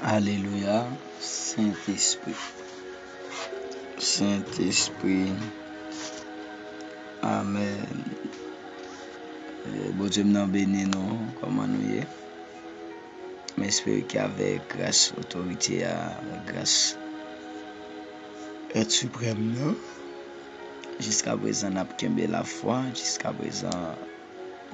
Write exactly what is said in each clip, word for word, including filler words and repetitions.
Alelouya, Sentespri. Sentespri. Amèn. Eh, Bondye m nan beni nou. Kòman nou ye? M espere ke avèk gras otorite a, avèk gras Èt Siprèm nan, jiska prezan n ap kenbe lafwa, jiska prezan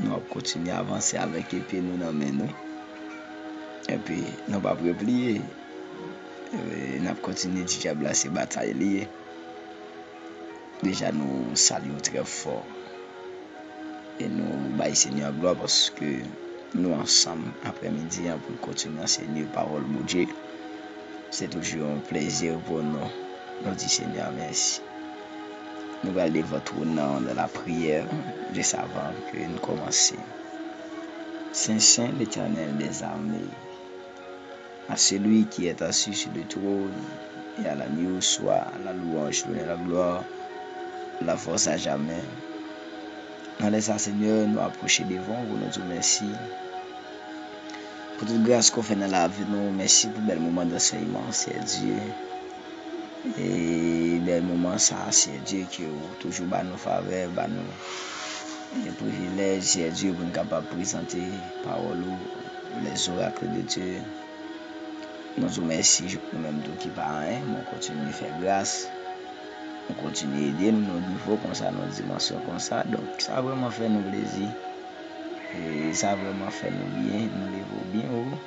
nou ap kontinye avanse avèk epe nou nan men nou. Epi nou p ap repliye. E, n ap kontinye di dyab la se batay li ye. Deja nou salye w trè fò. E nou bay Senyè a glwa paske nou ansanm aprèmidi an pou n kontinye ansenye pawòl Bondye. Se toujou yon plezi pou nou. Nou di Senyè a mèsi. Nou pral devan twòn nan nan lapriyè, jis avan ke n kòmanse. Sen, sen, Letènèl dèzame. À celui qui est assis sur le trône, et à l'agneau soit la louange, l'honneur, la gloire, la force à jamais. Nan lè sa, Senyè, nou apwoche devan w pou nou di w mèsi pou tout gras ke w fè nan lavi nou. Mèsi pou bèl moman dansèyman, Seyè Dye. E bèl moman sa, Seyè Dye, ke w toujou ba nou favè, ba nou, e, privilèj, Seyè Dye, pou n kapab prezante pawòl ou, les oracles de Dieu. Nou di w mèsi, nou menm tou ki pa anyen, men w kontinye fè gras, w kontinye ede nou nan nivo konsa, nan dimansyon konsa. Donk, sa vrèman fè nou plezi. E sa vrèman fè nou byen, nou leve w byen wo.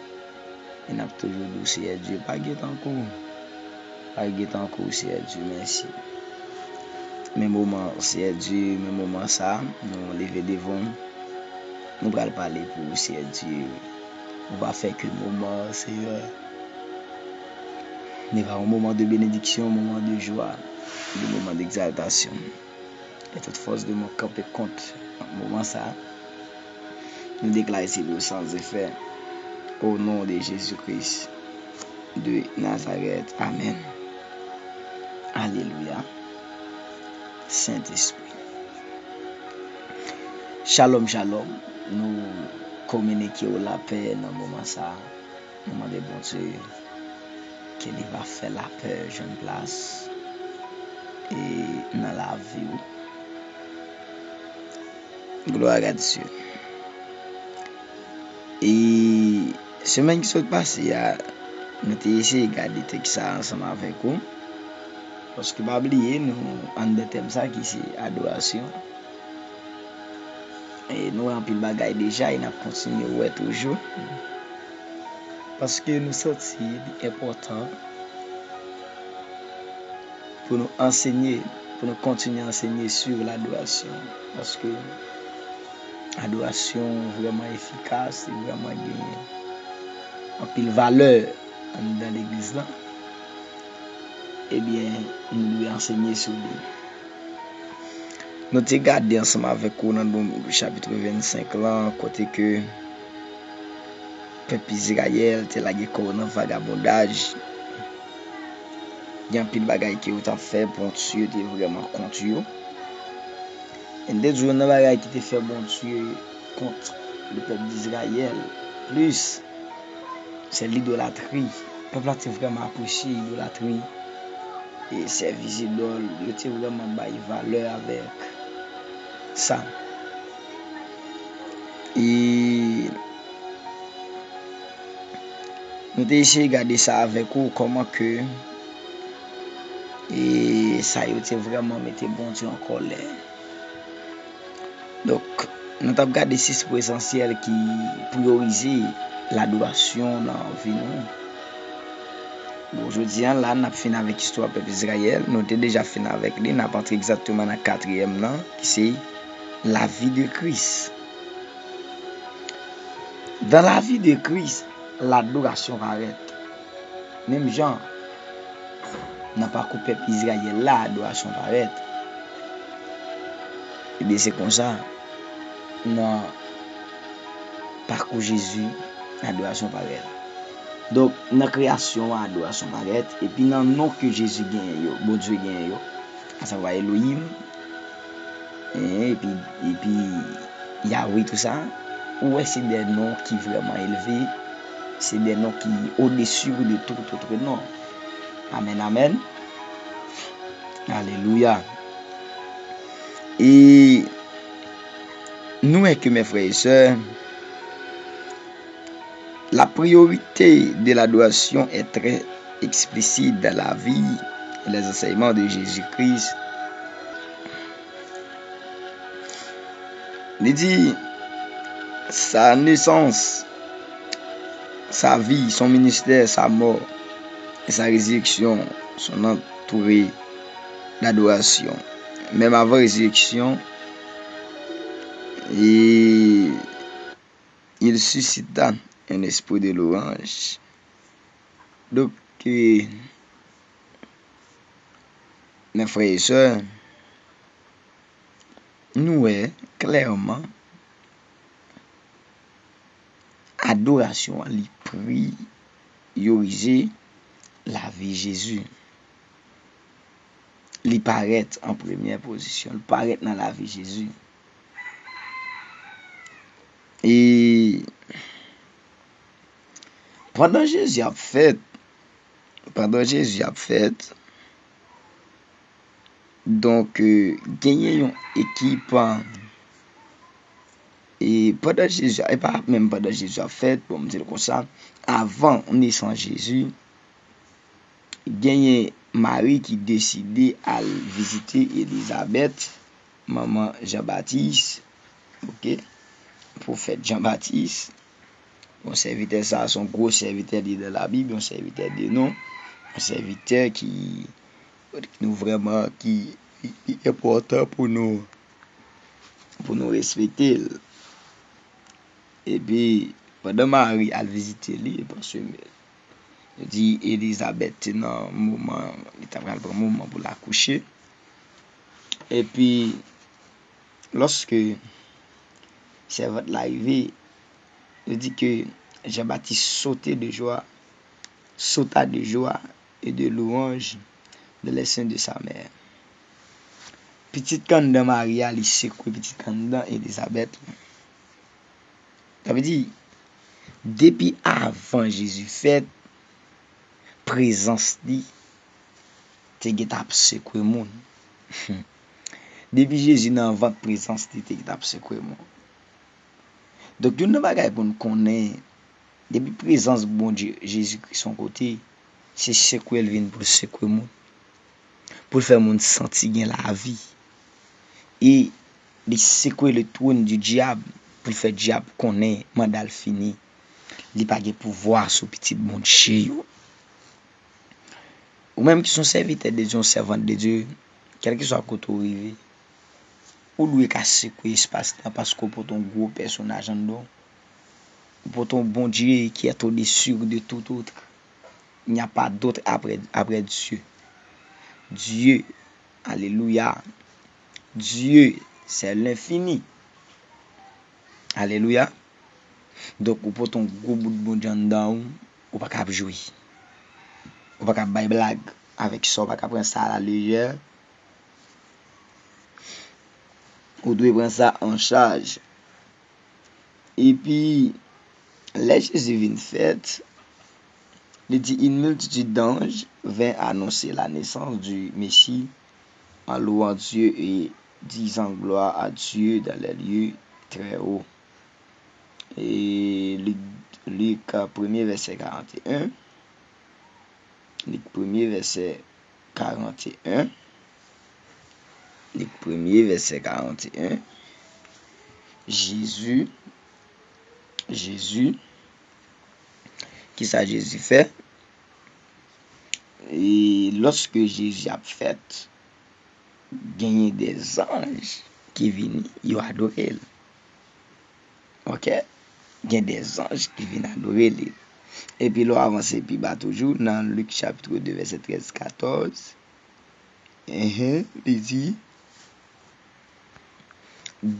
E n ap toujou di w, Seyè Dye, pa gen tankou w. Pa gen tankou w, Seyè Dye, mèsi. Men moman, Seyè Dye, men moman sa, nou leve devan w. Nou pral pale pou ou, Seyè Dye. Ou va fè ke moman, Seyè, li va yon moman de benediksyon, moman de jwa, de moman d'egzaltasyon. E tout fòs de mò kanpe kont moman sa a. Nou deklare se dlo san zefè. O non de Jezi Kris de Nazarèt. Amèn. Alelouya. Sentespri. Shalom, shalom. Nou kominike w lapè nan moman sa a. Nou mande Bondye ke li va fè lapè jwenn plas e nan lavi w. Gloire à Dieu. E semèn ki sot pase a, nou te eseye gade tèks sa ansanm avèk ou. Paske pa bliye, nou anndan tèm sa ki se adorasyon. E nou wè anpil bagay deja e n ap kontinye wè toujou. Paske nou santi li enpòtan pou nou ansenye, pou nou kontinye ansenye sou ladorasyon. Paske adorasyon vrèman efikas, li vrèman gen anpil valè anndan legliz la. Ebyen, nou dwe ansenye sou li. Nou te gade ansanm avèk ou nan Donm chapit vennsenk lan, kote ke pèp Izrayèl te lage kò yo nan vagabondaj. Gen anpil bagay ke yo t ap fè, Bondye te vrèman kont yo. E n te di w youn nan bagay ki te fè Bondye kont le pèp d'Izrayèl plis, se lidolatri. Pèp la te vrèman apresye idolatri e sèvis idòl. Yo te vrèman bay valè avèk sa. E nou te eseye gade sa avèk ou, kòman ke, e sa yo te vrèman mete Bondye an kòlè. Donk, nou t ap gade sis pwen esansyèl ki priyorize ladorasyon nan vi nou. Bon, jodi a la, n ap fin avèk istwa pèp Izrayèl. Nou te deja fin avèk li. N ap antre egzakteman nan katriyèm nan, ki se lavi de Kris. Dans la vie de Christ, ladorasyon parèt. Menm jan nan pakou pèp Izrayèl la, adorasyon parèt. Ebyen, se konsa, nan pakou Jezi, adorasyon parèt. Donk, nan kreyasyon an, adorasyon parèt, epi nan non ke Jezi genyen yo, Bondye genyen yo, asavwa Elohim, e, epi, epi Yahweh, tou sa, ou wè se de non ki vrèman elve, C'est des noms qui au-dessus de tout autre nom. Amen, amen. Alelouya. E nou wè ke, mes frères et sœurs, la priorité de l'adoration est très explicite dans la vie et les enseignements de Jésus-Christ. Li di, sa nesans, sa vi, son ministè, sa mò, e sa rezireksyon, son antoure d'adorasyon. Menm avan rezireksyon, e il suscita un esprit de louange. Donk, e, mes frères et sœurs, nou wè klèman adorasyon an li priyorize lavi Jezi. Li parèt an premyè pozisyon, li parèt nan lavi Jezi. E pandan Jezi ap fèt, pandan Jezi ap fèt, donk, e, genyen yon ekip, e pandan Jezi, e pa menm pandan Jezi ap fèt, bon, m di l konsa, avan nesans Jezi, genyen Mari ki deside al vizite Elizabèt, manman Jan Batis, oke, pwofèt Jan Batis. Bon, sèvitè sa a se yon gwo sèvitè li nan Labib, yon sèvitè de non, yon sèvitè ki, ki nou vrèman, ki, ki, ki enpòtan pou nou, pou nou respekte l. Epi, pandan Mari al vizite li, paske yo di Elizabèt te nan moman, li ta pral pran moman pou l akouche. Epi, lòske sèvant la rive, yo di ke Jan Batis sote de jwa, sauta de joie et de louange dans les seins de sa mère. Pitit k anndan Mari a, li sekwe pitit k anndan Elizabèt la. Sa vle di, depi avan Jezi fèt, prezans li te gentan ap sekwe moun. Depi Jezi nan vant, prezans li te gentan ap sekwe moun. Donk, youn nan bagay pou n konnen, depi prezans Bondye, Jezikri, se yon kote, se sekwe l vin pou l sekwe moun, pou l fè moun santi gen lavi. E li sekwe le twòn di dyab, pou l fè dyab konnen manda l fini. Li pa gen pouvwa sou pitit Bondye yo. Ou menm ki se yon sèvitè de Dye, yon sèvant de Dye, kèlkeswa kote w rive, ou dwe ka sekwe espas lan paske w pote yon gwo pèsonaj anndan w. Ou pote yon Bondye qui est au-dessus de tout autre. Il n'y a pas d'autre après, après Dieu. Dieu, alelouya. Dieu, c'est l'infini. Alelouya. Donk, ou pote yon gwo bout Bondye anndan w, ou pa ka ap jwe. Ou pa ka ap bay blag avèk sa, ou pa ka pran sa a la lejè. Ou dwe pran sa an chaj. Epi, lè Jezi vin fèt, li di, une multitude d'anges vint annoncer la naissance du Messie en louant Dieu et disant gloire à Dieu dans les lieux très hauts. E Lik, Lik, premye vèsè karant e en. Lik premye vèsè karant e en. Lik premye vèsè karant e en. Jezi, Jezi, kisa Jezi fè? E lòske Jezi ap fèt, genyen de zanj ki vini, yo adore l. Oke? Gen de zanj ki vin adore li. Epi lè w avanse pi ba toujou, nan Lik chapit de, vèsè trèz, katòz, enhen, li di,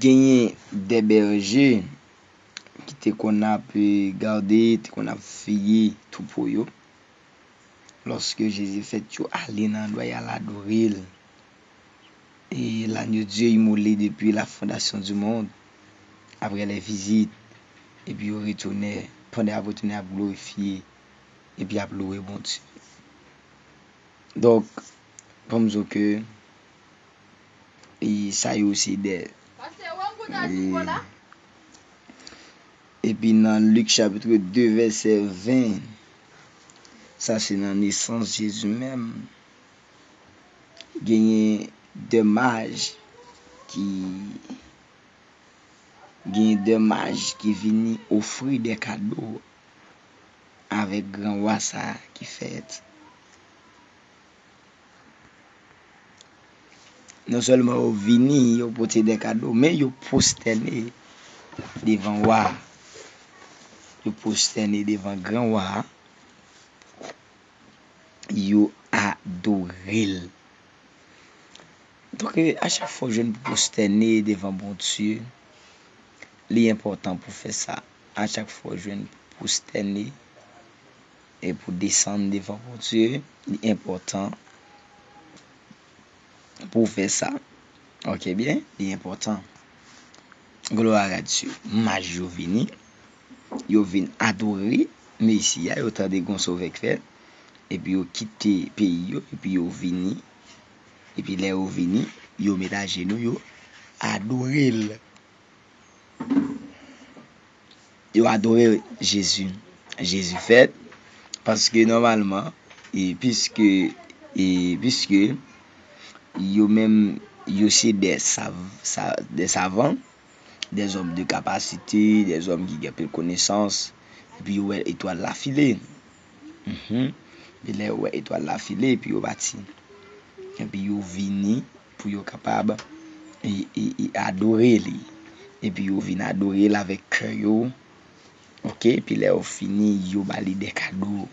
genyen de bèje ki te konn ap, e, gade, te konn ap veye twoupo yo. Lòske Jezi fèt, yo ale nan andwa y al adore l. E l'agneau de Dieu immolé depuis la fondation du monde, après les visites, epi yo retounen pandan y ap retounen ap glorifye epi ap louwe Bondye. Donk, fò m di w ke e sa yo se de e, epi nan Lik chapit de vèsè ven, sa se nan nesans Jezi menm. Genyen de maj ki genyen de maj ki vini ofri de kado avèk gran wa sa a ki fèt. Non sèlman yo vini, yo pote de kado, men yo pwostène devan wa a. Yo pwostène devan gran wa a. Yo adore l. Donk, a chak fwa w jwenn pou pwostène devan Bondye, li enpòtan pou fè sa. A chak fwa w jwenn pou pwostène e pou desann devan Bondye, li enpòtan pou w fè sa. Ok, byen, li enpòtan. Gloire à Dieu. Maj yo vini, yo vin adore Mesi a, yo tande gon sovè k fèt, epi yo kite peyi yo, epi yo vini. Epi lè yo vini, yo met ajenou, yo adore l. Yo adore Jezi. Jezi fèt, paske nòmalman, e piske, e piske yo menm, yo se de sav, sa, de savan, de zòm de kapasite, de zòm ki gen anpil konesans, epi yo wè etwal la file. Mhm. Epi lè yo wè etwal la file, epi yo pati. Epi yo vini pou yo kapab e, e, e adore li. Epi yo vin adore l avèk kè yo. Ok, epi lè yo fini, yo ba li de kado.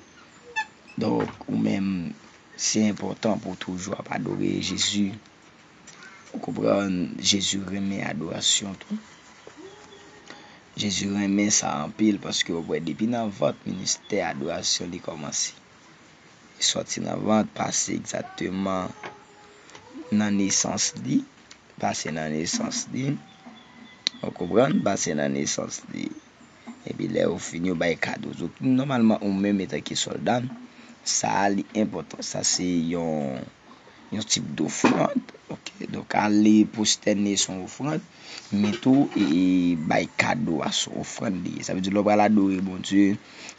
Donk, ou menm, se enpòtan pou w toujou ap adore Jezi. Ou konprann, Jezi renmen adorasyon tou. Jezi renmen sa anpil, paske w wè depi nan vant ministè adorasyon li kòmanse. Li sòti nan vant, pase egzakteman nan nesans li, pase nan nesans li. Ou konprann? Pase nan nesans li. Epi lè yo fini, yo bay kado. Donk, nòmalman, ou menm etanke sòlda, sa a li enpòtan. Sa se yon, yon tip dofrann. Ok, donk, ale pwostène se yon ofrann, men tou, e, e, bay kado a se yon ofrann li ye. Sa vle di, lè w pral adore Bondye,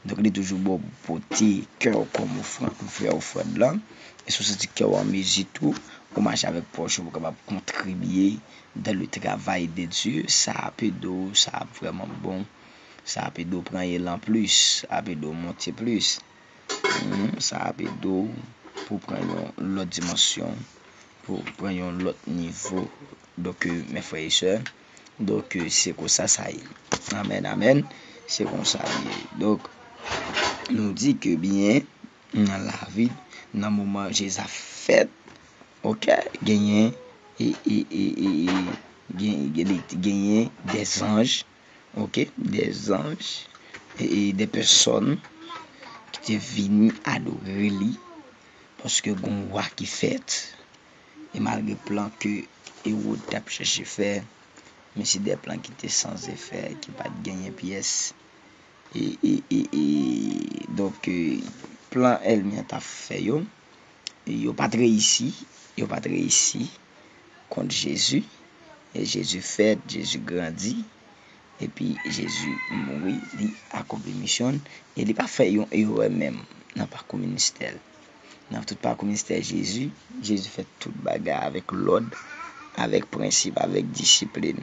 donk, li toujou bon pou pote kè w kòm ofrann, pou fè ofrann lan. E si w santi kè w an mezi tou, ou mache avèk pòch ou pou kapab kontribye dans le travail de Dieu, sa ap ede w, sa ap vrèman bon, sa ap ede w pran elan plis, ap ede w monte plis. Mhm, sa ap ede w pou pran yon lòt dimansyon, pou pran yon lòt nivo. Donk, euh, mes frères et sœurs, donk, euh, se konsa sa ye. Amèn, amèn. Se konsa li ye. Donk, nou di ke byen, nan lavi, nan moman Jezi ap fèt, ok, genyen, e, e, e, e, e, gen-, gen-, genyen de zanj, ok, de zanj, e, e de pèsòn ki te vini adore li, paske gon wa ki fèt, e malgre plan ke Ewòd t ap chèche fè, men se de plan ki te san efè, ki pa t genyen pyès. E, e, e, e, donk, e, plan ènmi an t ap fè yo, yo pa t reyisi, yo pa t reyisi kont Jezi. E Jezi fèt, Jezi grandi, epi Jezi mouri, li akonpli misyon l, e li pa fè yon erè menm nan pakou ministè l. Nan tout pakou ministè Jezi, Jezi fè tout bagay avèk lòd, avèk prensip, avèk disiplin.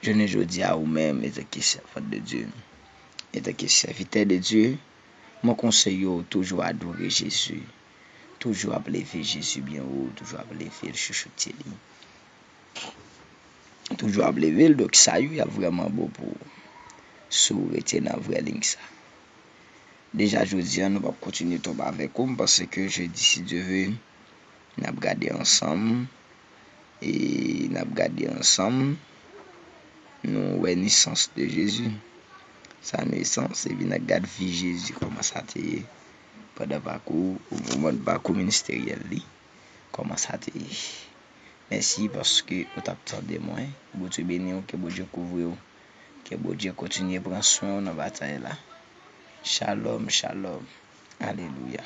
Jounen jodi a, ou menm, etanke sèvant de Dye, etanke sèvitè de Dye, mwen konseye w toujou adore Jezi, toujou ap leve Jezi byen wo, toujou ap leve l, chouchoute li. Toujou ap leve l, donk sa yo, y ap vrèman bon pou ou si w rete nan vrè liy sa. Deja jodi a, nou p ap kontinye twòp avèk ou, m panse ke jedi, si Dye ve, n ap gade ansanm, e n ap gade ansanm, nou wè nesans de Jezi. Sa nesans, epi n ap gade vi Jezi, kòman sa te ye pandan pakou, moman pakou ministeryèl li, kòman sa te ye. Mèsi paske ou t ap tande mwen. Bondye beni w, ke Bondye kouvri w. Ke Bondye kontinye pran swen w nan batay la. Shalom, shalom. Alelouya.